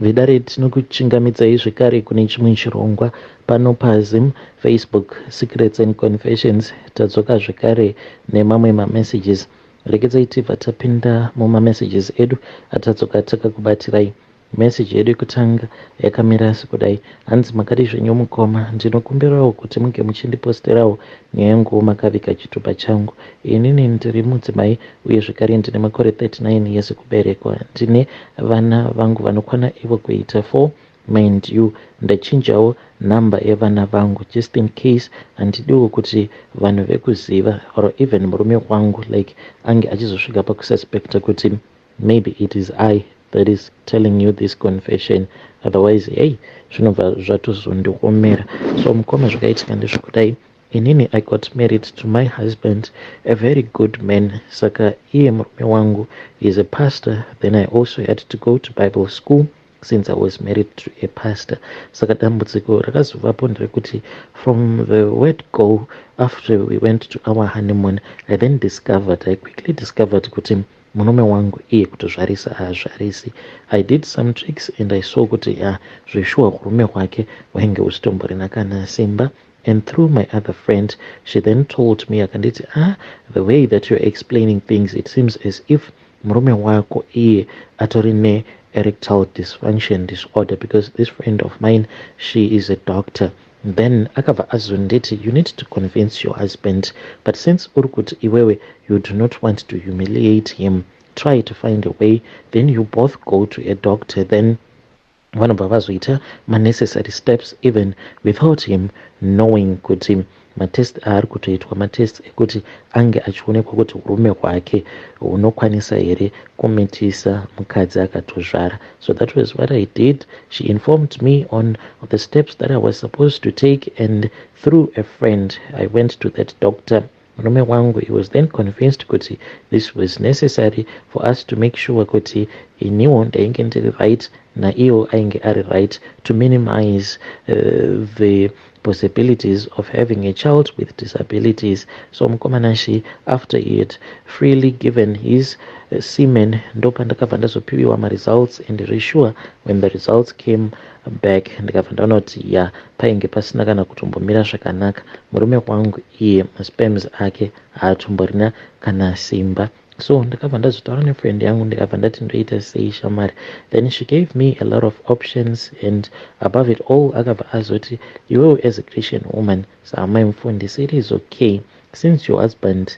Vedare, tinokuchingamidzai zvekare kune chimwe chirongwa pano paZim Facebook Secrets and Confessions. Tadzoka zvekare nemamwe mamessages. Regedzai tibva tapinda mumamessages edu atadzoka takakubatirai. Message yedu yekutanga yakamira sekudai. Hanzi, "Makadii zvenyu mukoma? Ndinokumbirawo kuti munge muchindiposterawo nyaya yangu makaviga chitupa changu. Inini ndiri mudzimai uye zvekare ndine makore 39 years ekuberekwa. Ndine vana vangu vanokwana ivo kuita 4. Mind you, ndachinjawo nhamba yevana vangu just in case. Handidiwo kuti vanhu vekuziva or even murume wangu like ange achizosvika pakususpecta kuti maybe it is I that is telling you this confession. Otherwise, hey, zvinobva zvatozondiomera. So mukoma, zvakaitika ndezvekudai. Inini I got married to my husband, a very good man. Saka iye murume wangu is a pastor. Then I also had to go to Bible school since I was married to a pastor. Saka dambudziko rakazovapo nderekuti from the word go, after we went to our honeymoon, I then discovered, I quickly discovered kuti murume wangu iye kutozvarisa haazvarisi. I did some tricks and I saw kuti ya, zveshuwa urume hwake hwainge husitomborina kana simba. And through my other friend, she then told me, akanditi, 'Ah, the way that you're explaining things, it seems as if murume wako iye atori ne-erectile dysfunction disorder,' because this friend of mine, she is a doctor. Then akabva azonditi, 'You need to convince your husband, but since uri kuti iwewe you do not want to humiliate him, try to find a way, then you both go to a doctor, then vanobva vazoita manecessary steps even without him knowing kuti matest aari kutoitwa matest ekuti ange achionekwa kuti urume hwake hunokwanisa here kumitisa mukadzi akatozvara.' So that was what I did. She informed me on the steps that I was supposed to take, and through a friend I went to that doctor. Murume wangu, he was then convinced kuti this was necessary for us to make sure kuti iniwo ndainge ndiri right, naiwo ainge ari right, to minimize the possibilities of having a child with disabilities. So mukoma Nashe, after he had freely given his semen, ndopandakabva ndazopiwiwa maresults. And resure, when the results came back, ndikabva ndaona kuti ya, painge pasina kana kutombomira zvakanaka. Murume wangu iye masperms ake haatomborina kana simba. So ndakabva ndazotaura nefriend yangu, ndikabva ndati, 'Ndoita sei, shamwari?' Then she gave me a lot of options, and above it all akabva azoti, 'Iwewo as a Christian woman, saamai mufundisi, it is okay since your husband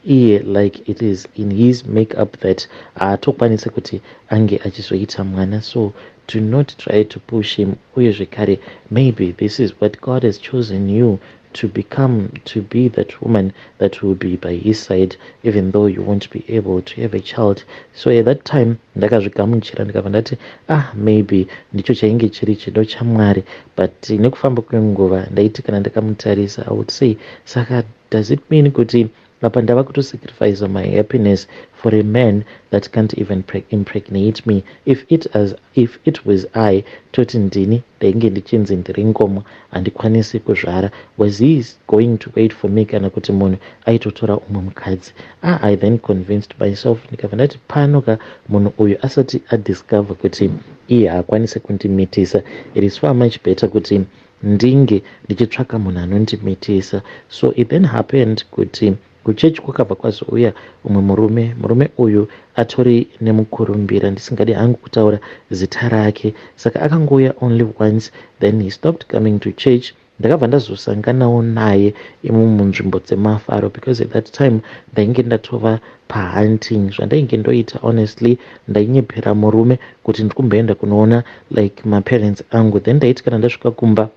iye like it is in his makeup that haatokwanisi kuti ange achizoita mwana, so do not try to push him. Uye zvekare, maybe this is what God has chosen you to become, to be that woman that will be by his side even though you won't be able to have a child.' So at that time ndakazvigamuchira, ndikabva ndati, 'Ah, maybe ndicho chainge chiri chido chaMwari.' But nekufamba kwenguva, ndaiti kana ndakamutarisa, I would say, 'Saka does it mean kuti apa ndava kutosacrifice my happiness for a man that can't even impregnate me? If it was I, toti ndini ndainge ndichinzi ndiri ngomwa, handikwanisi kuzvara, was he going to wait for me, kana kuti munhu aitotora umwe mukadzi?' Ah, I then convinced myself, ndikabva ndati, pano ka, munhu uyu asati adiscover kuti iye haakwanisi kundimitisa, it is far much better kuti ndinge ndichitsvaka munhu anondimitisa." So it then happened kuti kuchechi kwakabva kwazouya umwe murume. Murume uyu atori nemukurumbira, ndisingadi hangu kutaura zita rake. Saka akangouya only once, then he stopped coming to church. Ndakabva ndazosanganawo naye imo munzvimbo dzemafaro, because at that time ndainge ndatova pahunting. Zvandainge ndoita, honestly, ndainyepera murume kuti ndikumboenda kunoona like maparents angu. Then ndaiti kana ndasvika kumba,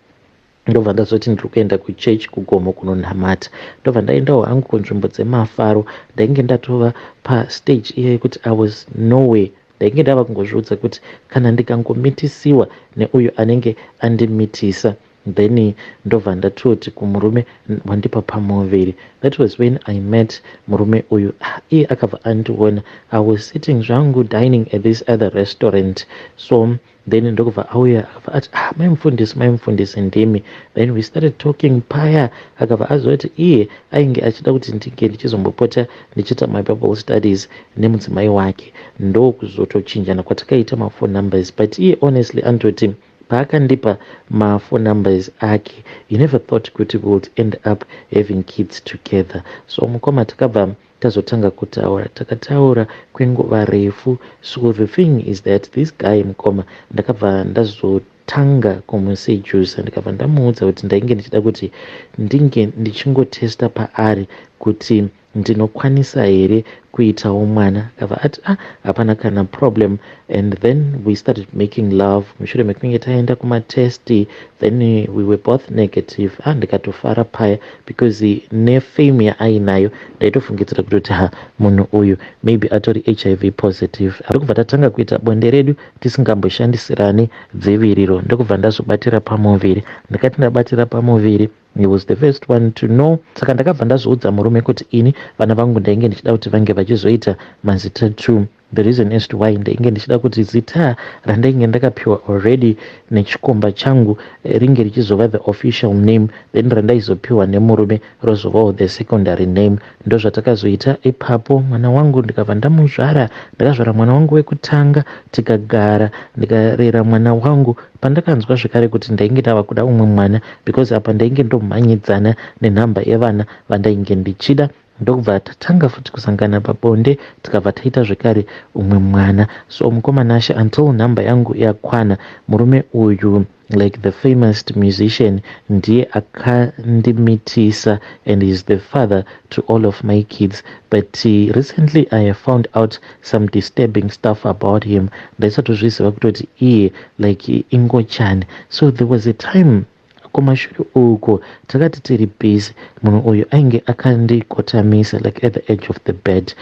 ndobva ndazoti ndiri kuenda kuchechi kugomo kunonamata, ndobva ndaendawo hangu kunzvimbo dzemafaro. Ndainge ndatova pastage iya yekuti I was nowhere. Ndainge ndava kungozviudza kuti kana ndikangomitisiwa neuyo anenge andimitisa. Then ndobva ndatoti kumurume, "Wandipa pamuviri." That was when I met murume uyu. Ah, iye akabva andiona. I was sitting zvangu dining at this other restaurant. So then ndokubva auya, akabva ati, "Ah, mai mufundisi, mai mufundisi, ndimi?" Then we started talking paya. Akabva azoti iye ainge achida kuti ndinge ndichizombopota ndichiita my Bible studies nemudzimai wake. Ndokuzotochinjana kwatakaita maphone numbers. But iye honestly anototi paakandipa maphone numbers ake, he never thought kuti we would end up having kids together. So mukoma, takabva tazotanga kutaura, takataura kwenguva refu. So the thing is that this guy, mukoma, ndakabva ndazotanga kumusedusa. Ndikabva ndamuudza kuti ndainge ndichida kuti ndinge ndichingotesta paari kuti ndinokwanisa here kuitawo mwana. Akabva ati, "Ah, hapana kana problem." And then we started making love mushure mekunge taenda kumatest. Then we were both negative. Ah, ndikatofara paya because nefame yaainayo ndaitofungidzira kutoti, ha, munhu uyu maybe atori HIV positive. Ndokubva tatanga kuita bonde redu tisingamboshandisirani dziviriro. Ndokubva ndazobatira pamuviri. Ndakati ndabatira pamuviri, he was the first one to know. Saka ndakabva ndazoudza murume kuti ini vana vangu ndainge ndichida kuti vange vachizoita mazita two. The reason as to why ndainge ndichida kuti zita randainge ndakapiwa already nechikomba changu ringe richizova the official name, then randaizopiwa nemurume rozovawo the secondary name. Ndo zvatakazoita ipapo. Mwana wangu ndikabva ndamuzvara. Ndakazvara mwana wangu wekutanga, tikagara, ndikarera mwana wangu. Pandakanzwa zvekare kuti ndainge ndava kuda umwe mwana, because apa ndainge ndomhanyidzana nenhamba yevana vandainge ndichida, ndokubva tatanga futi kusangana pabonde, tikabva taita zvekare umwe mwana. So mukoma Nashe, until nhamba yangu yakwana, murume uyu, like the famous musician, ndiye akandimitisa and is the father to all of my kids. But recently I have found out some disturbing stuff about him. Ndaisatozviziva kutoti iye like ingochani. So there was a time kumashure uko takati tiri busy, munhu uyu ainge akandikotamisa like at the edge of the bed.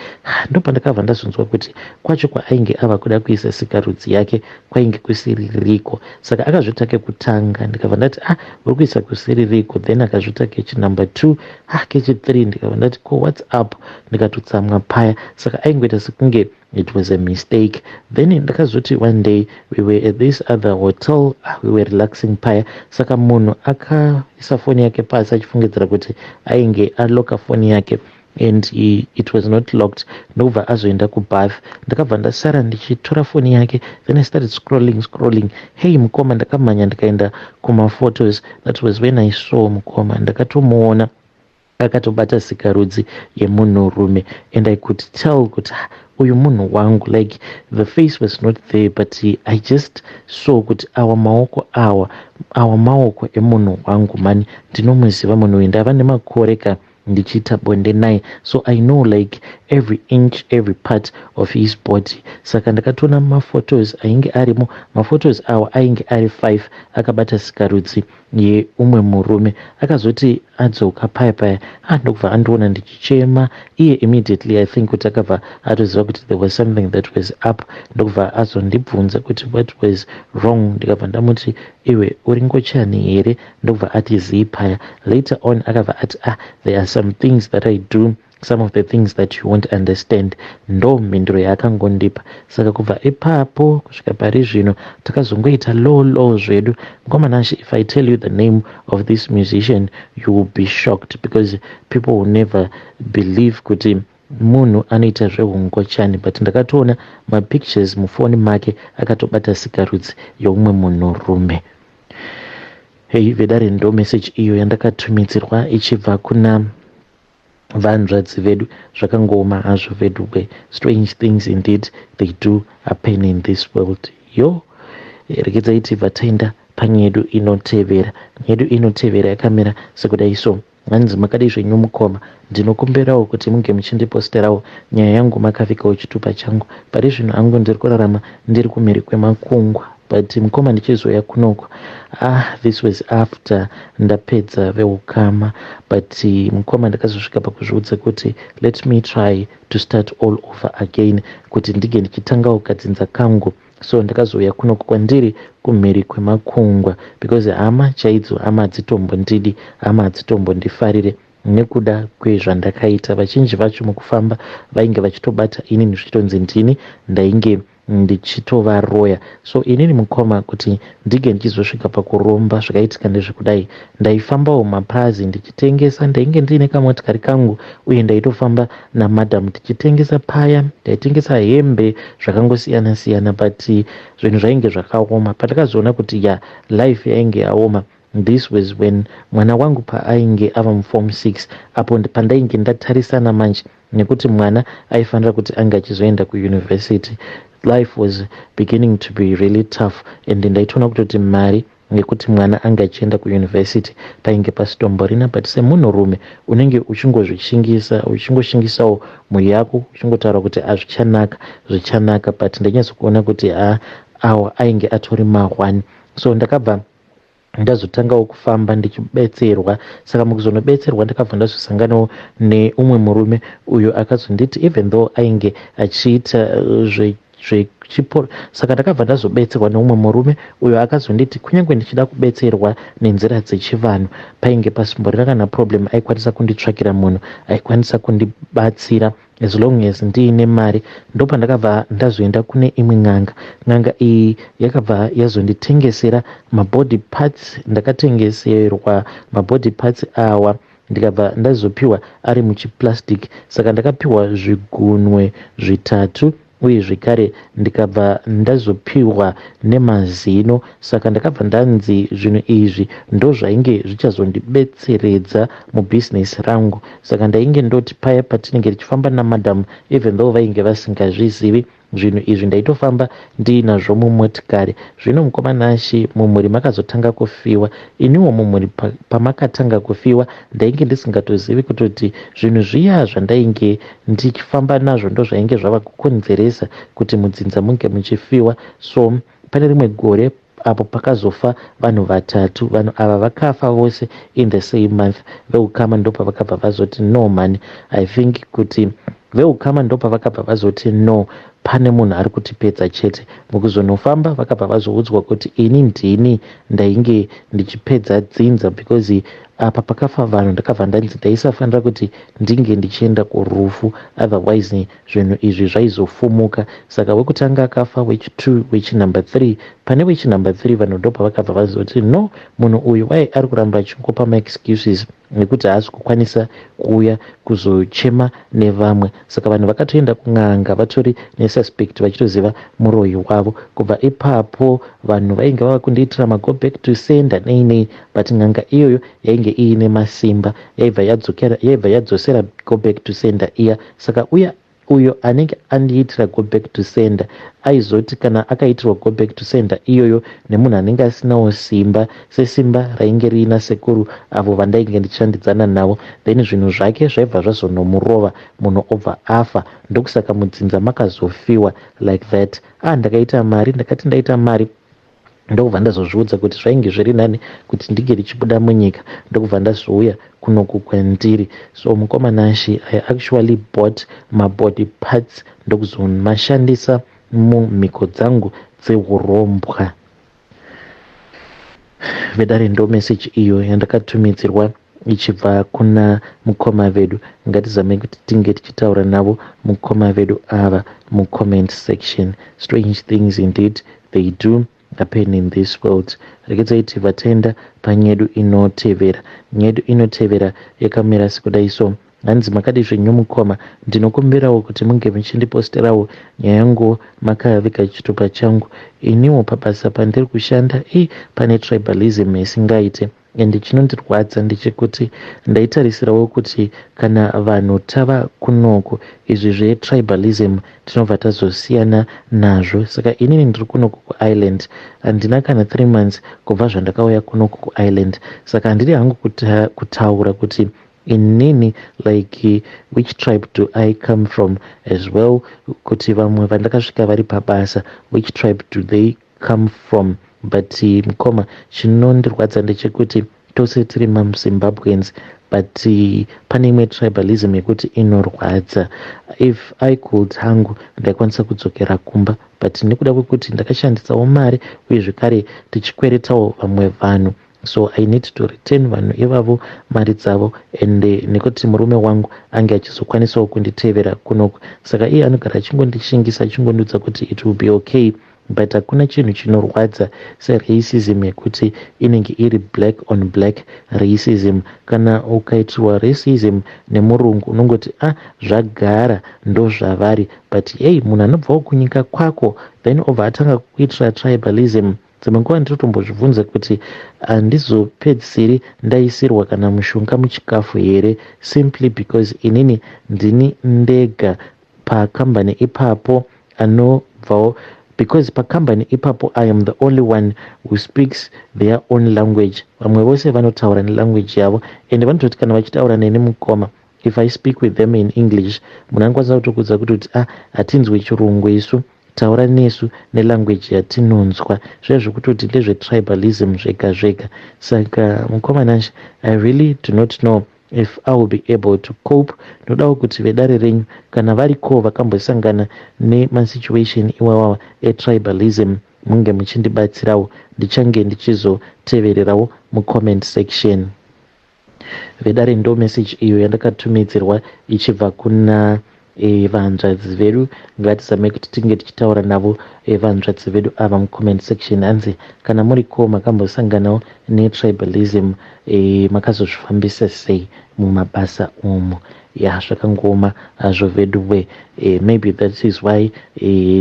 Ndopandakabva ndazonzwa kuti kwacho kwaainge ava kuda kuisa sikarudzi yake kwainge kusiririko. Saka akazviita kekutanga, ndikabva ndati, "Ah, uri kuisa kusiririko?" Then akazviita kechinumber 2, ah, kechi3, ndikabva ndati, "Ko, what's up?" Ndikatotsamwa paya. Saka aingoita sekunge it was a mistake. Then ndakazoti one day we were at this other hotel, ah, we were relaxing paya. Saka munhu akaisa foni yake pasi achifungidzira kuti ainge aloka foni yake, and it was not locked. Ndokubva azoenda kubath. Ndakabva ndasara ndichitora foni yake. Then I started scrolling, scrolling. Hey, mukoma, ndakamhanya ndikaenda kumaphotos. That was when I saw, mukoma, ndakatomuona akatobata sikarudzi yemunhurume, and I could tell kuti uyu munhu wangu. Like, the face was not there, but I just saw kuti awa maoko, awa maoko emunhu wangu mani. Ndinomuziva munhu uyu, ndava nemakore ka ndichiita bonde naye, so I know like every inch, every part of his body. Saka ndakatoona maphotos ainge arimo. Maphotos awa ainge ari 5 akabata sikarudzi yeumwe murume. Akazoti adzoka paya paya, ndokubva andiona ndichichema. Iye immediately, I think kuti akabva atoziva kuti there was something that was up. Ndokubva azondibvunza kuti what was wrong. Ndikabva ndamuti, "Iwe uri ngochani here?" Ndokubva ati zii paya. Later on akabva ati, "Ah, there are some things that I do, some of the things that you won't understand." Ndo mhinduro yaakangondipa. Saka kubva ipapo kusvika pari zvino takazongoita low low zvedu. Mukoma Nashe, if I tell you the name of this musician, you will be shocked, because people will never believe kuti munhu anoita zveungochani. But ndakatoona mapictures mufoni make akatobata sikarudzi yeumwe munhurume. Hei vedare, ndo message iyo yandakatumidzirwa ichibva kuna vanzvadzi vedu. Zvakangooma hazvo veduwe. Strange things indeed, they do happen in this world. Yo, regedzai tibva taenda panyedu inotevera. Nyedu inotevera yakamira sekudai. So hanzi, "Makadii zvenyu mukoma? Ndinokumbirawo kuti munge muchindiposterawo nyaya yangu makavikawo chitupa changu. Pari zvino hangu ndiri kurarama ndiri kumhiri kwemakungwa, but mukoma, ndichizoya kunoko, ah, this was after ndapedza veukama, but mukoma, ndakazosvika pakuzviudza kuti let me try to start all over again, kuti ndige ndichitangawo kadzinza kangu. So ndakazouya kunoku kwandiri kumhiri kwemakungwa because hama chaidzo hama hadzitombondidi, hama hadzitombondifarire nekuda kwezvandakaita. Vazhinji vacho mukufamba vainge vachitobata inini zvichitonzi ndini ndainge ndichitovaroya. So inini mukoma, kuti ndinge ndichizosvika pakuromba, zvakaitika ndezvekudai: ndaifambawo mapurazi ndichitengesa. Ndainge ndiine kamotikari kangu uye ndaitofamba namadhamu tichitengesa paya. Ndaitengesa hembe zvakangosiyana siyana, but zvinhu zvainge zvakaoma. Pandakazoona kuti ya, life yainge yaoma, this was when mwana wangu paainge ava muform 6, apo pandainge ndatarisana manje nekuti mwana aifanira kuti ange achizoenda kuuniversity. Life was beginning to be really tough and ndaitoona kutoti mari yekuti mwana ange achienda kuuniversity painge pasitomborina. But semunhurume unenge uchingozvishingisa, uchingoshingisawo mhuri yako, uchingotaura kuti azvichanaka, zvichanaka, but ndainyatsokuona kuti ha, awa ainge atori ma1. So ndakabva ndazotangawo kufamba ndichibetserwa. Saka mukuzonobetserwa ndakabva ndazosanganawo neumwe murume uyo akazonditi, even though ainge achiita zvechiporo, saka ndakabva ndazobetserwa neumwe murume uyo akazonditi kunyange ndichida kubetserwa nenzira dzechivanhu, painge pasimborina kana problem, aikwanisa kunditsvakira munhu aikwanisa kundibatsira as long as ndiine mari. Ndopandakabva ndazoenda kune imwe n'anga. N'anga iyi yakabva yazonditengesera mabody parts. Ndakatengeserwa mabody parts awa, ndikabva ndazopiwa ari muchiplastic. Saka ndakapiwa zvigunwe zvitatu uye zvekare ndikabva ndazopiwa nemazino. Saka ndakabva ndanzi zvinhu izvi ndo zvainge zvichazondibetseredza mubhizinesi rangu. Saka ndainge ndoti paya patinenge tichifamba namadhamu, even though vainge vasingazvizivi zvinhu izvi, ndaitofamba ndiinazvo mumotikari. Zvino mukoma Nashi, mumhuri makazotanga kufiwa. Iniwo mumhuri pamakatanga kufiwa, ndainge ndisingatozivi kutoti zvinhu zviya zvandainge ndichifamba nazvo ndo zvainge zvava kukonzeresa kuti mudzinza munge muchifiwa. So pane rimwe gore apo pakazofa vanhu vatatu. Vanhu ava vakafa vose in the same month. Veukama ndopavakabva vazoti, "No man, I think kuti," veukama ndopavakabva vazoti, "No, pane munhu ari kutipedza chete." Mukuzonofamba vakabva vazoudzwa kuti ini ndini ndainge ndichipedza dzinza, because apa pakafa vanhu ndakabva ndanzi ndaisafanira kuti ndinge ndichienda kurufu, otherwise zvinhu izvi zvaizofumuka. Saka wekutanga akafa, wechi2, wechinumber 3. Pane wechinumber 3, vanhu ndopavakabva vazoti, "No, munhu uyu wai ari kuramba achingopa maexcuses nekuti haasi kukwanisa kuuya kuzochema nevamwe?" Saka vanhu vakatoenda kun'anga vatori nesuspect, vachitoziva muroyi wavo. Kubva ipapo vanhu vainge vava kundiitira mago back to sender nei nei, but n'anga iyoyo yainge iine masimba, yaibva yadzosera go back to sender iya. Saka uya uyo anenge andiitira go back to sender aizoti kana akaitirwa go back to sender iyoyo nemunhu anenge asinawo simba sesimba rainge riina sekuru avo vandainge ndichishandidzana navo, then zvinhu zvake zvaibva zvazonomurova, munhu obva afa. Ndokusaka mudzinza makazofiwa like that. Ah, ndakaita mari. Ndakati ndaita mari, ndokubva ndazozviudza kuti zvainge zviri nani kuti ndinge ndichibuda munyika, ndokubva ndazouya kunoku kwandiri. So mukoma Nashi, I actually bought mabody parts, ndokuzomashandisa mumhiko dzangu dzeurombwa. Vedare, ndo meseji iyo yandakatumidzirwa ichibva kuna mukoma vedu. Ngatizamei kuti tinge tichitaura navo mukoma vedu ava mucomment section. Strange things indeed, they do happen in this world. Regedzai tivatenda panyedu inotevera. Nyedu inotevera yakamira sekudai so. Hanzi, "Makadi zvenyu mukoma? Ndinokumbirawo kuti munge muchindiposterawo nyaya yangu makaviga chitupa changu. Iniwo pabasa pandiri kushanda i pane tribalism isingaite, and chinondirwadza ndechekuti ndaitarisirawo kuti kana vanhu tava kunoku, izvi zvetribalism tinobva tazosiyana nazvo. Saka inini ndiri kunoku kuIreland, handina kana 3 months kubva zvandakauya kunoku kuIreland. Saka handidi hangu kutaura kuti inini, like, which tribe do I come from, as well kuti vamwe vandakasvika vari pabasa, which tribe do they come from. But mukoma, chinondirwadza ndechekuti tose tiri maZimbabweans. But pane imwe tribalism yekuti inorwadza. If I could hangu, ndaikwanisa kudzokera kumba, but nekuda kwekuti ndakashandisawo mari uye zvekare tichikweretawo vamwe vanhu, so I need to return vanhu ivavo mari dzavo. And nekuti murume wangu ange achizokwanisawo kunditevera kunoku, saka iye anogara achingondishingisa, achingondiudza kuti it will be okay. But hakuna chinhu chinorwadza seracism yekuti inenge iri black on black racism. Kana ukaitirwa racism nemurungu, unongoti, "Ah, zvagara, ndozvavari." But hey, munhu anobvawo kunyika kwako, then obva atanga kuitira tribalism. Dzimwe nguva ndinotombozvibvunza kuti handizopedzisiri ndaisirwa kana mushonga muchikafu here, simply because inini ndini ndega pakambani ipapo anobvawo, because pakambani ipapo I am the only one who speaks their own language. Vamwe vose vanotaura nelanguage yavo, ende vanototi kana vachitaura neni, mukoma, if I speak with them in English, munhu anokwanisa kutokudza kuti, "Ah, hatinzwi Chirungu isu, taura nesu nelanguage yatinonzwa." Zviya zvekutoti ndezvetribalism zvega zvega. Saka mukoma Nashe, I really do not know if I will be able to cope. Ndodawo kuti vedare renyu, kana variko vakambosangana nemasituation iwawawa etribalism, munge muchindibatsirawo. Ndichange ndichizotevererawo mucomment section. Vedare, ndo message iyo yandakatumidzirwa ichibva kuna vanzvadzi vedu. Ngatizame kuti tinge tichitaura navo vanzvadzi vedu ava mucomment section. Hanzi kana muriko makambosanganawo netribalism, makazozvifambisa sei mumabasa umu? Ya, zvakangoma hazvo veduwe. Maybe that is why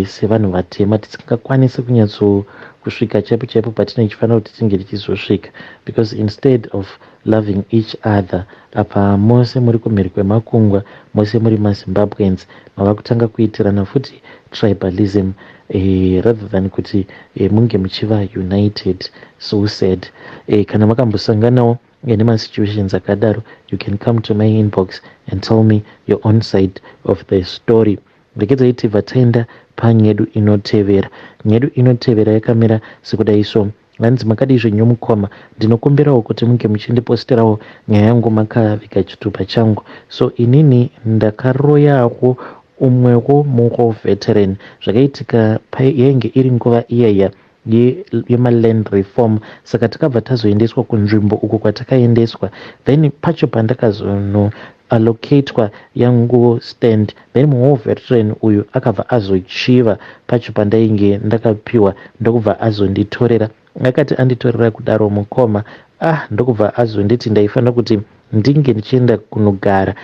sevanhu vatema tisingakwanisi kunyatso kusvika chaipo chaipo patinenge tichifanira kuti tinge tichizosvika, because instead of loving each other, apa mose muri kumhiri kwemakungwa, mose muri maZimbabweans, mava kutanga kuitirana futi tribalism rather than kuti munge muchiva united. So sad. Kana makambosanganawo nemasituations akadaro, you can come to my inbox and tell me your own side of the story. Regedzai tibva taenda panyedu inotevera. Nyedu inotevera yakamira sekudai so. Hanzi, "Makadii zvenyu mukoma? Ndinokumbirawo kuti munge muchindiposterawo nyaya yangu makaviga chitupa changu. So inini ndakaroyawo umwewo muwar veteran. Zvakaitika, yainge iri nguva iyaya yemaland reform, saka takabva tazoendeswa kunzvimbo uko kwatakaendeswa. Then pacho pandakazono allocatwa yangu stand, then muwar veteran uyu akabva azochiva pacho pandainge ndakapiwa, ndokubva azonditorera. Akati anditorera kudaro, mukoma, ah, ndokubva azonditi ndaifanira kuti ndinge ndichienda kunogara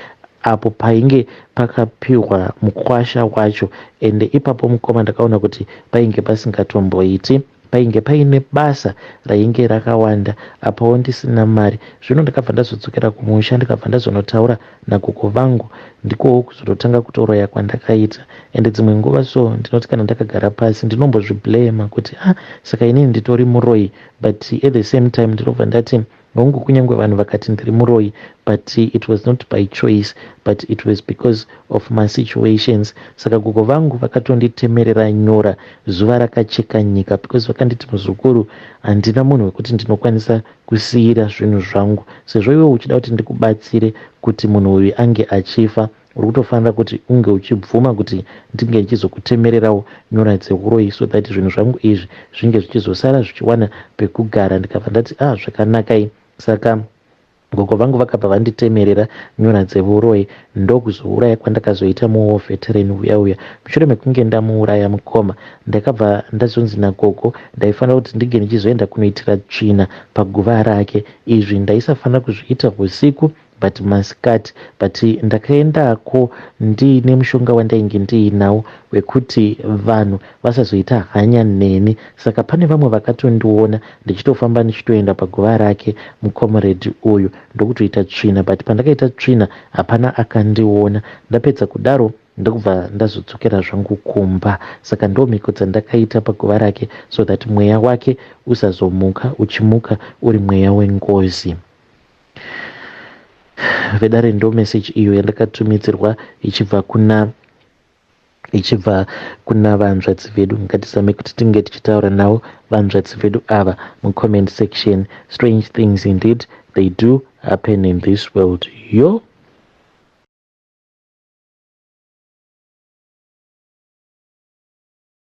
apo painge pakapiwa mukwasha wacho. Ende ipapo, mukoma, ndakaona kuti painge pasingatomboiti, painge paine basa rainge rakawanda, apawo ndisina mari. Zvino ndakabva ndazodzokera kumusha, ndikabva ndazonotaura nagogo vangu, ndikowo kuzototanga kutoroya kwandakaita. Ende dzimwe nguva so ndinoti kana ndakagara pasi, ndinombozviblema kuti, ah, saka inini nditori muroyi? But at the same time ndinobva ndati, hongu, kunyange vanhu vakati ndiri muroyi, but it was not by choice, but it was because of my situations. Saka gogo vangu vakatonditemerera nyora zuva rakacheka nyika, because vakanditi, 'Muzukuru, handina munhu wekuti ndinokwanisa kusiyira zvinhu zvangu. Sezvo iwe uchida kuti ndikubatsire kuti munhu uyu ange achifa, uri kutofanira kuti unge uchibvuma kuti ndinge ndichizokutemererawo nyora dzeuroyi, so that zvinhu zvangu izvi zvinge zvichizosara zvichiwana pekugara.' Ndikabva ndati, 'Ah, zvakanakai.' Saka gogo vangu vakabva vanditemerera nyora dzeuroyi, ndokuzouraya kwandakazoita muwar veteran uya uya. Mushure mekunge ndamuuraya, mukoma, ndakabva ndazonzi nagogo ndaifanira kuti ndinge ndichizoenda kunoitira tsvina paguva rake. Izvi ndaisafanira kuzviita usiku, but masikati. But ndakaendako ndiine mushonga wandainge ndiinawo wekuti vanhu vasazoita hanya neni. Saka pane vamwe vakatondiona ndichitofamba ndichitoenda paguva rake mucomrade uyu, ndokutoita tsvina. But pandakaita tsvina, hapana akandiona. Ndapedza kudaro, ndokubva ndazodzokera zvangu kumba. Saka ndo mhiko dzandakaita paguva rake, so that mweya wake usazomuka uchimuka uri mweya wengozi." Vedare, ndo message iyo yandakatumidzirwa ichibva kuna Ichibva kuna vanzvadzi vedu. Ngatizame kuti tinge tichitaura navo vanzvadzi vedu ava mucomment section. Strange things indeed, they do happen in this world. Yo.